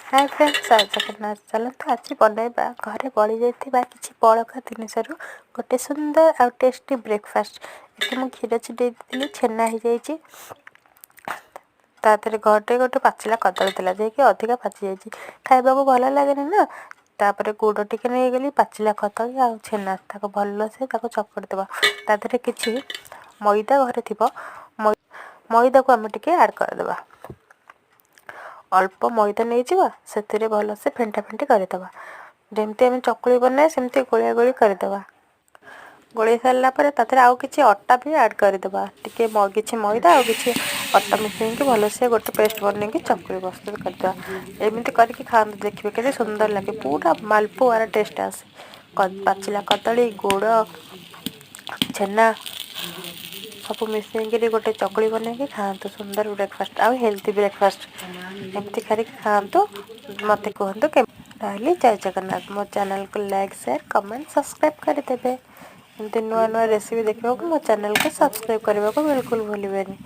ହାଏ friends, ଜୟ ଜଗନ୍ନାଥ। ଚାଲନ୍ତୁ ଆଜି ବନାଇବା ଘରେ ବଳିଯାଇଥିବା କିଛି ବଳକା ଜିନିଷରୁ ଗୋଟେ ସୁନ୍ଦର ଆଉ ଟେଷ୍ଟି ବ୍ରେକଫାଷ୍ଟ। ଏଠି ମୁଁ କ୍ଷୀର ଛିଟେଇ ଦେଇଥିଲି, ଛେନା ହେଇଯାଇଛି। ତା ଦେହରେ ଘରେ ଗୋଟେ ପାଚିଲା କଦଳୀ ଥିଲା, ଯିଏକି ଅଧିକା ପାଚିଯାଇଛି, ଖାଇବାକୁ ଭଲ ଲାଗେନି ନା। ତାପରେ ଗୁଡ଼ ଟିକେ ନେଇଗଲି, ପାଚିଲା କଦଳୀ ଆଉ ଛେନା, ତାକୁ ଭଲସେ ତାକୁ ଚକଟି ଦେବା। ତା ଦେହରେ କିଛି ମଇଦା ଘରେ ଥିବ, ମଇଦାକୁ ଆମେ ଟିକେ ଆଡ଼୍ କରିଦେବା। ଅଳ୍ପ ମଇଦା ନେଇଯିବା, ସେଥିରେ ଭଲସେ ଫେଣ୍ଟା ଫେଣ୍ଟି କରିଦେବା। ଯେମିତି ଆମେ ଚକୁଳି ବନାଏ, ସେମିତି ଗୋଳିଆ ଗୋଳି କରିଦେବା। ଗୋଳେଇ ସାରିଲା ପରେ ତା ଦେହରେ ଆଉ କିଛି ଅଟା ବି ଆଡ଼୍ କରିଦେବା। ଟିକେ କିଛି ମଇଦା ଆଉ କିଛି ଅଟା ମିଶାଇକି ଭଲସେ ଗୋଟେ ପେଷ୍ଟ ବନେଇକି ଚକୁଳି ପ୍ରସ୍ତୁତ କରିଦେବା। ଏମିତି କରିକି ଖାଆନ୍ତୁ, ଦେଖିବେ କେତେ ସୁନ୍ଦର ଲାଗେ। ପୁରା ମାଲପୁଆର ଟେଷ୍ଟ ଆସେ। ପାଚିଲା କଦଳୀ, ଗୁଡ଼, ଛେନା ସବୁ ମିଶାଇକିରି ଗୋଟେ ଚକୁଳି ବନେଇକି ଖାଆନ୍ତୁ। ସୁନ୍ଦର ବ୍ରେକଫାଷ୍ଟ ଆଉ ହେଲ୍ଦି ବ୍ରେକଫାଷ୍ଟ। ଏମିତି କରିକି ଖାଆନ୍ତୁ, ମୋତେ କୁହନ୍ତୁ କେମିତି। ରହିଲି, ଜୟ ଜଗନ୍ନାଥ। ମୋ ଚ୍ୟାନେଲକୁ ଲାଇକ୍, ସେୟାର, କମେଣ୍ଟ, ସବସ୍କ୍ରାଇବ୍ କରିଦେବେ। ଏମିତି ନୂଆ ନୂଆ ରେସିପି ଦେଖିବାକୁ ମୋ ଚ୍ୟାନେଲକୁ ସବସ୍କ୍ରାଇବ୍ କରିବାକୁ ବିଲକୁଲ ଭୁଲିବେନି।